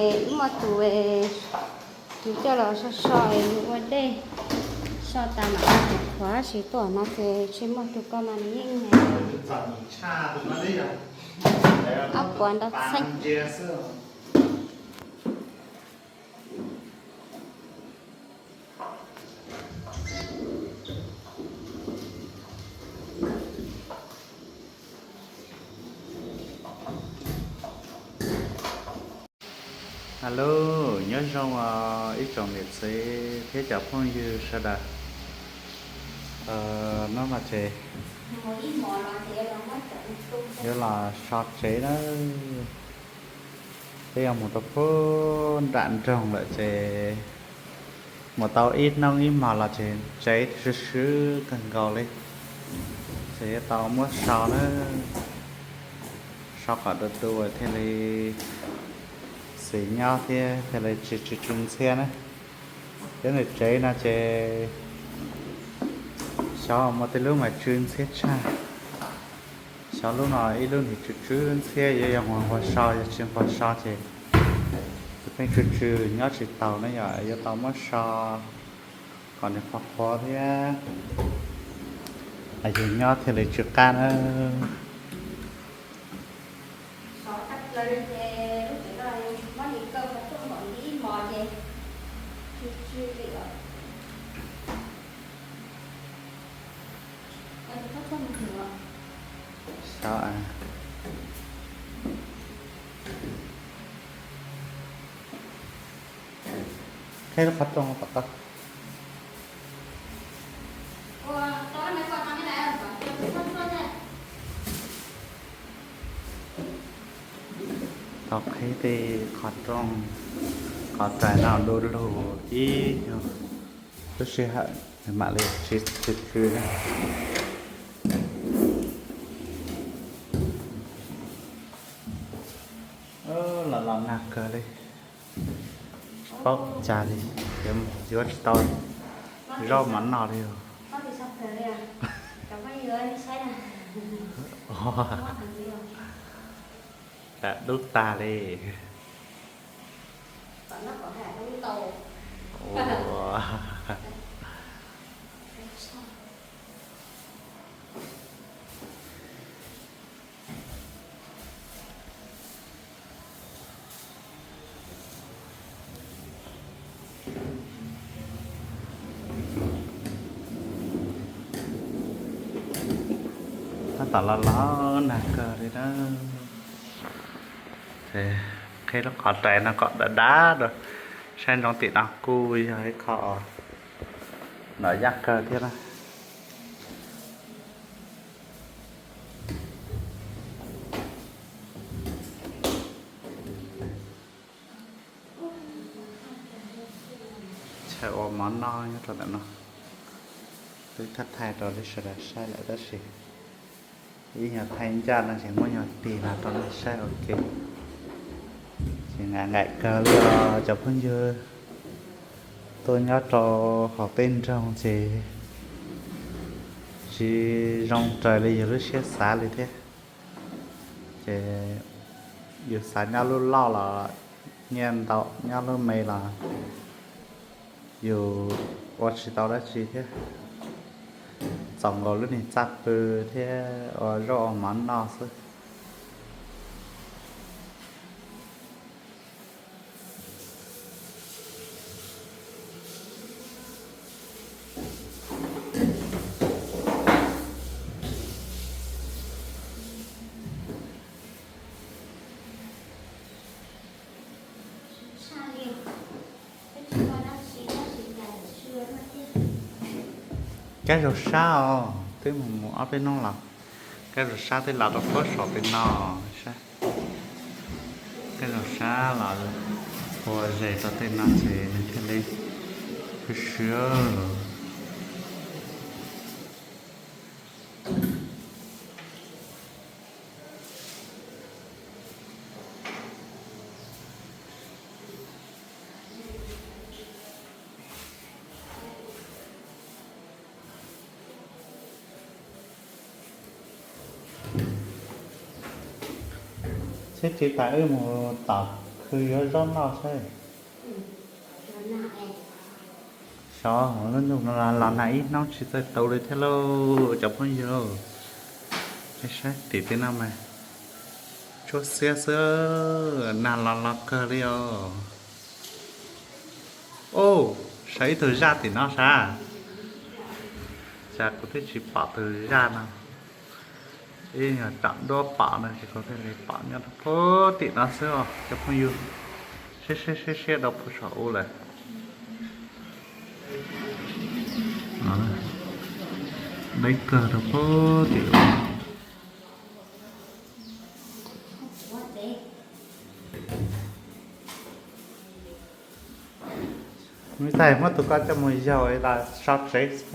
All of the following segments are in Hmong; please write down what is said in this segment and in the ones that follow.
Wb muaj tus, tus coj los so so ua dej, so tas mam qhuav, tab sis tuaj no ces tsis muaj tus ko mas nws yeej ob puas ntau txheej. Hello, nyob zoo os ib tsoom niam txiv thiab cov phooj ywg sawv daws. Hnub no ces yuav los so tsev na. Peb yuav mus rau pub nram nroog lawm ces mus tau ib hnub ib hmos los ces tsev swb swb kawg nkaus li. Ces yuav tau muab so na, so kom du du thiaj li xis nyob thiab thiaj li tsis tsw tsw ntxhiab na. Cov niam tsev no ces xyov muaj tej lub mas tsw ntxhiab tshaj. Xyov lub no ib lub nws tsw tsw ntxhiab, yuav yog nquag nquag so yog tsis nquag so ces tus pheej tsw tsw nyob tsis taus na, yog yuav tau muab so kom nws qhuav qhuav thiab yus nyob thiaj li tsw qab na. Xyov, qhib lub qhov rooj kom tau. Tau qhib tej qhov rooj, qhov rais no du lug ib nyuag lub sij hawm mam li tsis tsw tsw. Los los nag kawg li, tsis paub cas li, yuav tsis tau zaub mov noj li. Lam dub tag li. Tab tom los los nag kawg li na. Qhib lub qhov rais no kom dav dav rau, saib ntsoov tim no kuj yog ib qho noj yaj kawg thiab na. Chaw ua mov noj nyob rau ntawm no, twb thaij thaij rau nej sawv daws saib lawm tab sis ib nyuag thaij ncaj no ces muab nyuag tig no rau nej saib ua ke. Ces nqaim nqaim kawg li os cov phooj ywg, tuaj nyob rau hauv peb nroog ces tsis zoo raws li yus lub siab xav li thiab. Ces yus xav nyob lub loj los nyiaj ntau, nyob lub me los yus ua tsis tau dab tsi thiab, txaus nkaus lub niag txaj pw thiab ua zaub ua mov noj xwb. Kab zaug sab os, twb mus mus ob peb hnub los kab zaug sab twb los rau puag saum pem no. Kab zaug sab los ua zes rau tej no ces nws thiaj li swb swb. Sib tsis tas wb mus tom Tus yuav zaub noj xwb. Xyov lub ntuj no los nag ib hnub tsis txawj tau li thiab lauj cov phooj ywg. Nej saib tim tej no mas tsuab xiab xwb, nag los los kawg li os. Ub, saib ib tug zaj tim no sav. Cas kuv twb tsis pom tus zaj no. Ib yog tsam duab pom no ces kuv thiaj li pom nyob rau puag tim no xwb os cov phooj ywg. Siab siab siab siab rau puag saum ub lawm. Deb kawg rau puag tim ub. Muab tus koj coj mus yaug los so tsev xwb.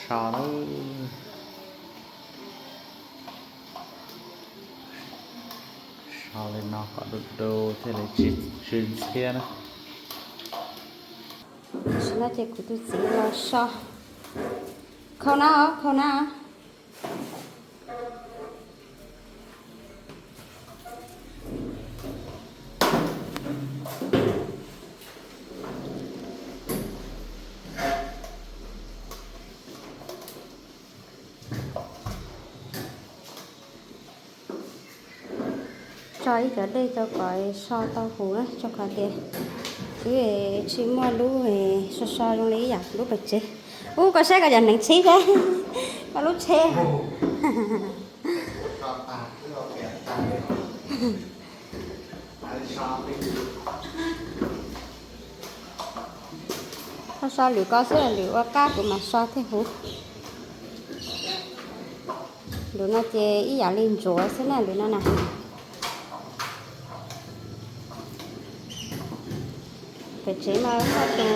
So lawm. So li no kom du du thiaj li tsis tsw ntxhiab na. Tam sim no ces kuv tus txiv los so. Khau na, khau na. Tso ib cov dej rau kom so tau huv na, rau qhov tias wb tsis muaj lub so so zoo li ib yam lub pem tsev. Ub, koj saib koj cov hneev tsheb thiab, koj lub tsheb. Koj so lwm ko xwb, lwm ua qab kuv mam so thiaj huv. Lwm no ces ib yam li ntsuav xwb na, lwm no na. Pem tsev mas muaj tus,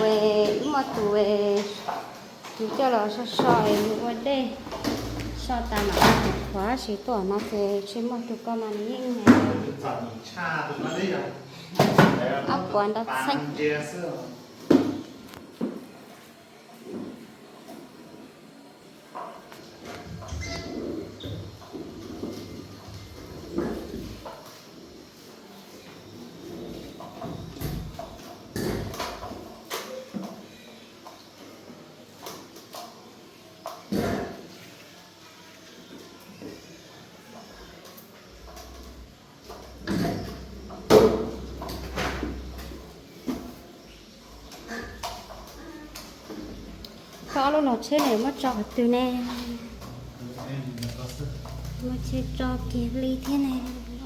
muaj tus, tus coj los so so ua dej, so tas mam qhuav, tab sis tuaj no ces tsis muaj tus ko mas nws yeej ob puas ntau txheej. Koj ob lub log tsheb ne muab tso qhov twg ne? Muab tso kiag li thiab ne.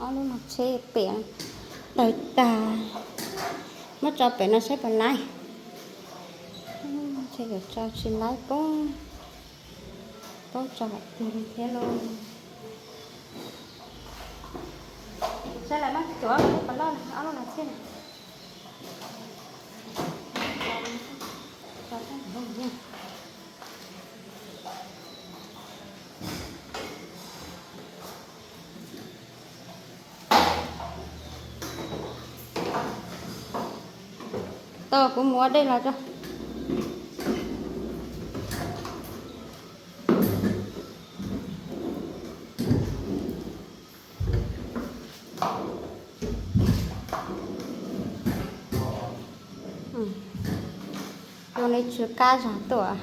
Ob lub log tsheb pem tawg tag. Muab tso pem no saib puas laib. Tsheb yuav tso tsis laib poob. Poob tso qhov twg li thiab lauj. Saib lawv muab cuav lub pas loj ob lub log tsheb na. Tau, kuv mus ua dej los tso. Zoo li tsw kab zog tuaj.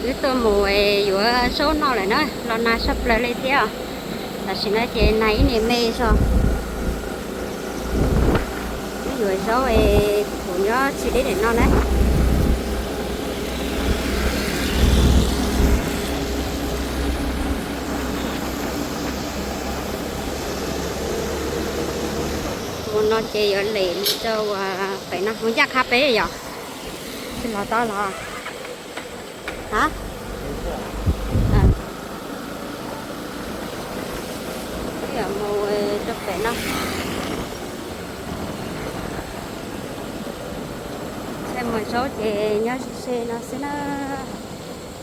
Wb tuaj mus yuav zaub noj lawm na, los nag saj plaws li thiab. Tam sim no ces nag ib niag me zog. Wb yuav zaub es kuv nyob tsis deb daim no na. Mus no ces yuav lem mus rau pem no, mus ncaj qha pem yom. Tsis los tau los. Ha? Wb yuav mus rau pem no. Thaij mus zaub ces nyob ze ze no xwb na.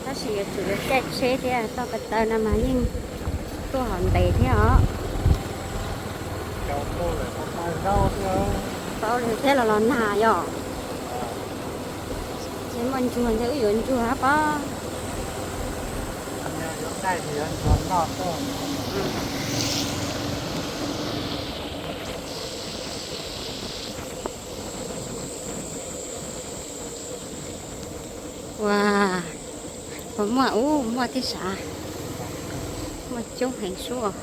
Tab sis yuav tsum yuav caij tsheb thiab, toj ko taw no mas yeej tuaj hov ntev thiab os. Paub li thiab los los nag yom. Tsis muaj ntsuag ntshe wb yuav ntsuag hab pob. Ua, puas muaj? Ub, muaj thiab sav. Muaj coob heev sub.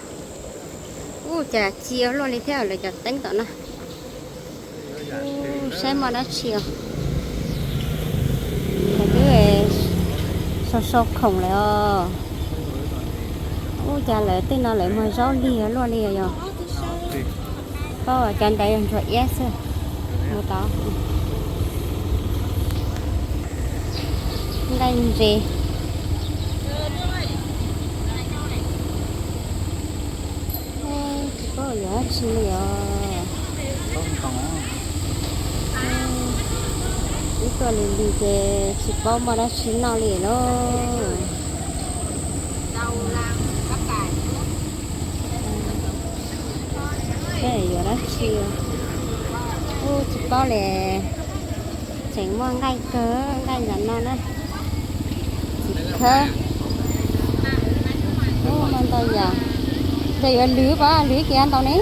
Ub, cas txi ua luaj li thiab lawv cov teeb tom no. Ub, saib muaj dab tsi os. Lawv twb sau sau khoom lawm os. Ub, cas lawv tej no lawv muag zaub lig luaj li yog. Paub cov ntawd yog ntsuag iab xwb. Mus tod. Nqaij ntses. Tsis paub yuav dab tsi li os. Ib tuaj lig lig ces tsis paub muaj dab tsi noj li lauj. Seb yuav dab tsi. Ub, tsis paub li. Tseem muaj nqaij kawg, nqaij ntawm no na. Txiv khawb. Ub, muaj ntau yam. Ces yuav lwv pab lwv kiag ntau ne.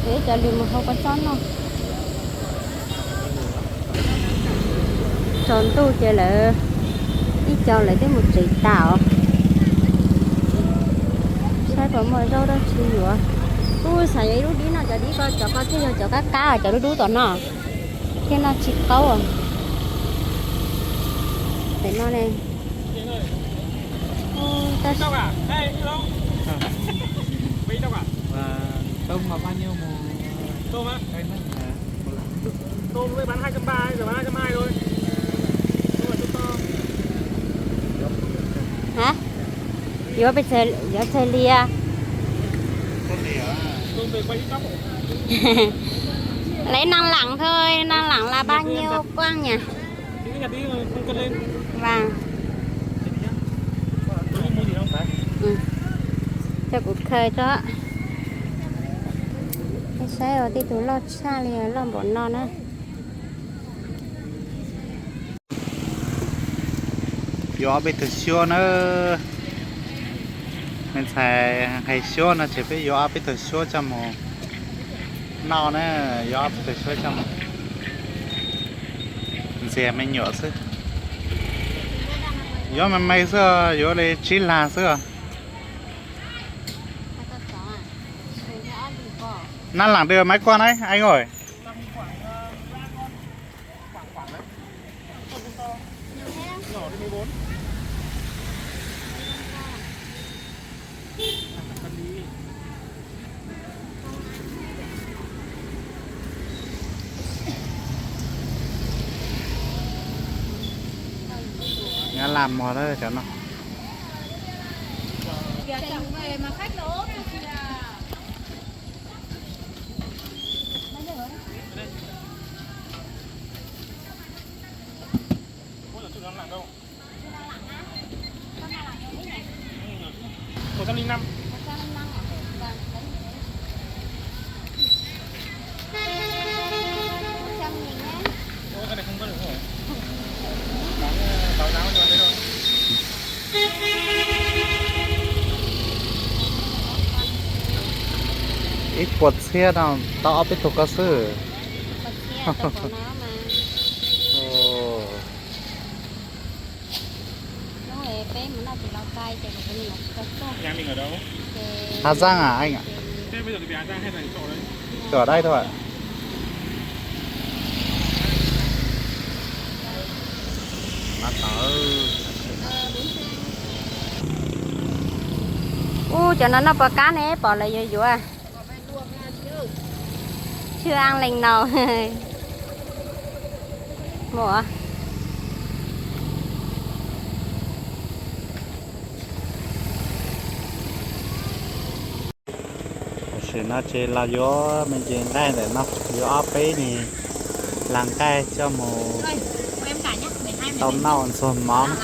Yuav cov lwm mus hau kua txob noj. Tsaus ntuj ces lawv ib co lawv twb mus tsev tas os. Saib puas muaj zaub dab tsi yuav. Ub, xav yuav ib lub dib noj, cov dib ko, cov ko thiaj yog cov qab qab, cov dub dub tom no thiaj noj tsis qaub. Pem no ne. Hab, yuav pes tsawg, yuav tsawg lias? Lấy năng lặng thôi, năng lặng là bao nhiêu quăng nhỉ? Vâng. Cho kuv khaws tso. Saib os, tej tus loj tshaj li, loj npaum no na. Yuav ob peb tug xyuab na. Me ntxhais hais xyuab no ces peb yuav ob peb tug xyuab coj mus noj na. Yuav ob peb tug xyuab coj mus ntxias me nyuam xwb. Yuav me me xwb, yuav li tsib lag xwb os. Nab lam dw maiv kuaj na, ai oj. Nyob laj mog lawm cov no. Ib puas txhiab no tau ob peb tug ko xwb. Hà Giang à anh ạ? Tôi ở đây thôi ạ. Ub, cov no noj puas qab ne, pom lawv yuav yuav. Chưa ăn lành nào. Muaj. Tam sim no ces los yuav me ntsis nqaij ntawm no, yuav ob peb ni las nqaij coj mus Tau noj ntxuag mov na.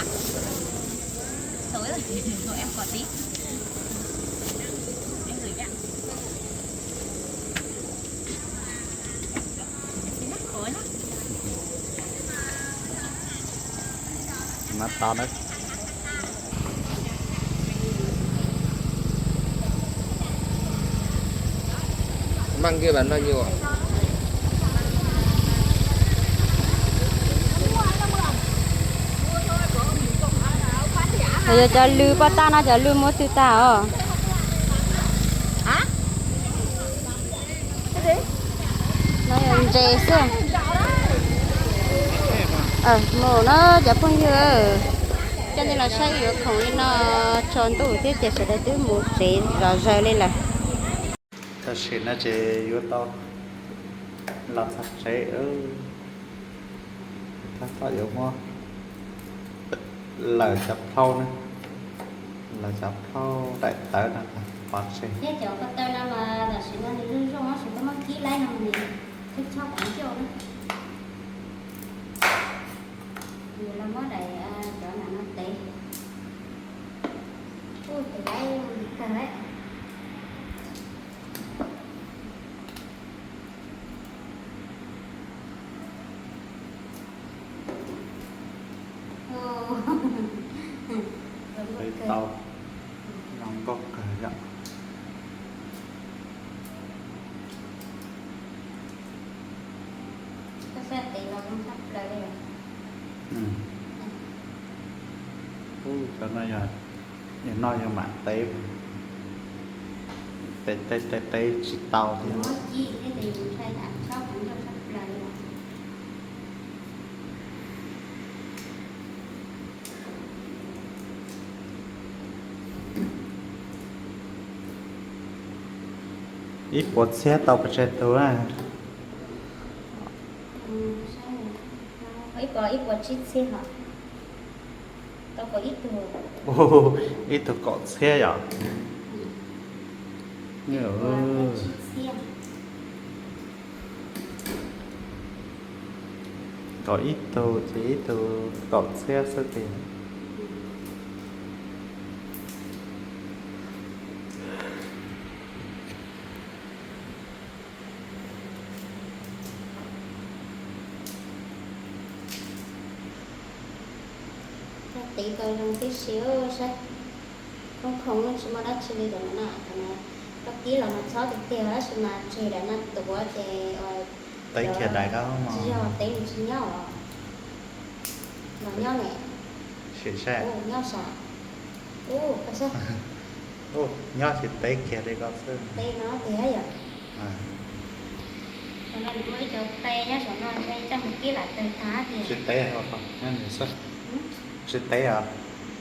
Noj tau na. Maj nkij vas noj nyuam. Yog cov lw poj tab no cov lw muab tw tag os. No yog ntses xwb. Mus na cov phooj ywg, coj nej los saib yuav khoom li no tsaus ntuj thiab ces sawv daws twb mus tsev zom zaws li lawm. Tam sim no ces yuav tau los txog tsev, tab tom yuav muab lawm cov plhaub na, lawm cov plhaub daim tawv no pov tseg. Thiab cov ko taw no mas tam sim no nws zoo zoo, tam sim koj muab kib laib no nws tib txhob qhov ncauj na. Yus los muab daim cov no no tev. Ub, tes laib kawg lawm. Tau, zoo nkauj kawg yom. Ub, cov no yog, yog noj yog mam tev, tev tev tev tsis tau thiab. Ib puas txhiab tau pes tsawg tus na? Ib puas tsib txhiab os. Ib tug kaum txhiab yom? Kaum ib tug ces ib tug kaum txhiab xwb tiag. Tiv tau zoo tib si saib. Khoob khoob tsis muaj dab tsi li ntawm no na, koj kib los mas txhob tiag tiag tab sis mas tseg daim no tuav ces tev kiag daim ko, tsis yog tev nws tsis nyob os. Los nyob ne. Sim saib. Nyob sav. Ub, nyob ces tev kiag li ko xwb. Tev no tiag yom. Saum no nws muaj ib co te nyob saum no ntshe coj mus kib lam tawg tag tiag. Tsis tev os, nyob nws xwb. Tsis tev os.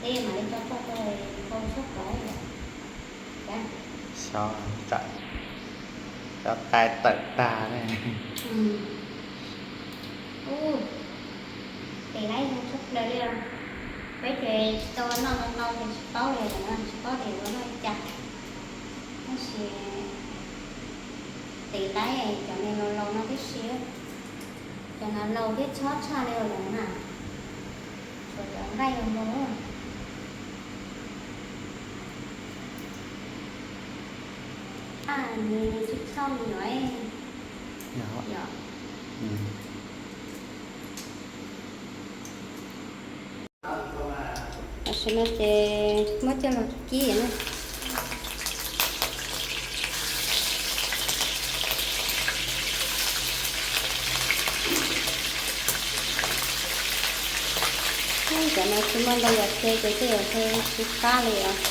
Tev mam li coj txoj rau, rau sab tod yom. Xyov, tsam cov tais tawm tag ne. Ub, tes laib zoo tshaj plaws li os. Peb ces tsis tau noj ntau ntau ces tsis paub li, tsis paub tias yuav noj li cas. Tab sis tes laib cov me laus laus no tib si, cov no laus thiab txhob tshaj li os na. Tshuav cov nqaij laus laus. Nws tsis txhob me nyuam. Tam sim no ces muab coj los kib na. Cov no tsis muaj ntau yam ces ces tej yam ces tsis qab li os.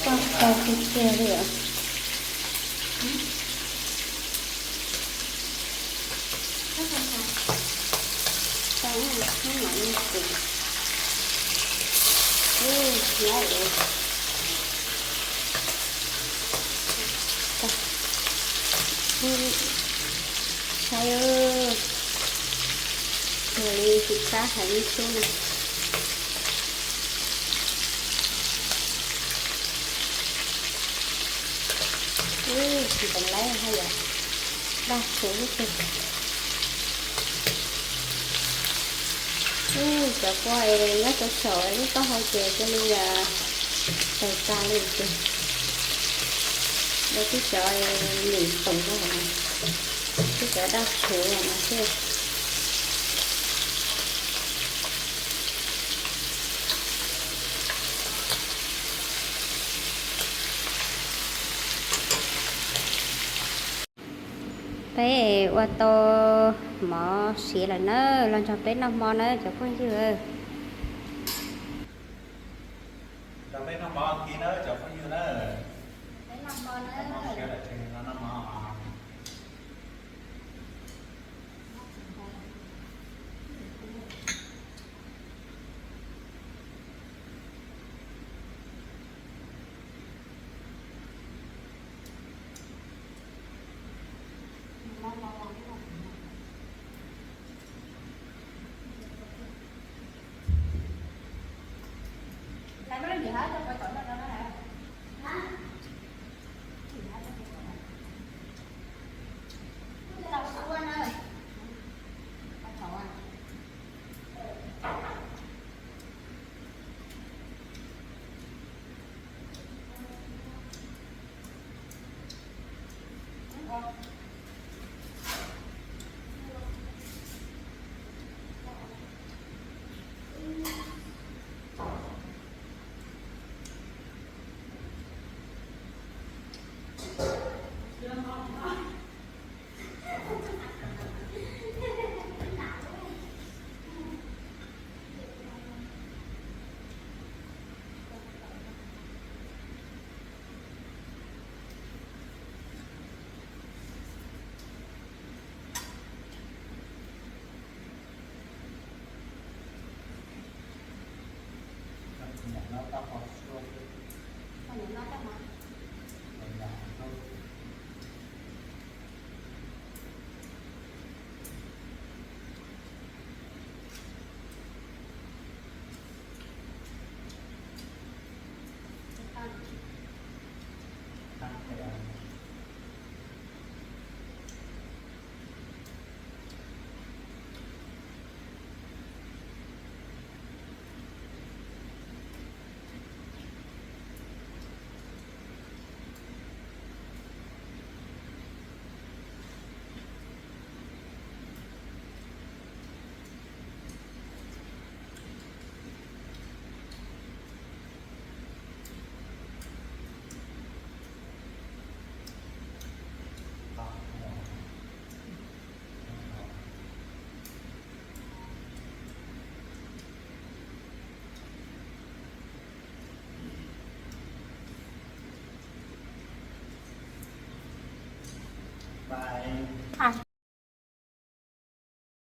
Tau tag tiag tiag li os. Tau, tau, tau. Saib, ua li tsis qab hais ib xub na. Ntoo laib haj yam daj rhuv ib tug. Cov kua nyob rau saum lub taub hau ces cia li yog tawg tag li ces. Lawv twb cov nim toom rau hauv, twb cov daj rhuv no thiab. Peb ua tau mov siav lawm na, los nrog peb noj hmo na cov phooj ywg. Nrog peb noj mov kiag na cov phooj ywg na. Peb noj hmo na. Noj hmo siav lawm ces los noj mov.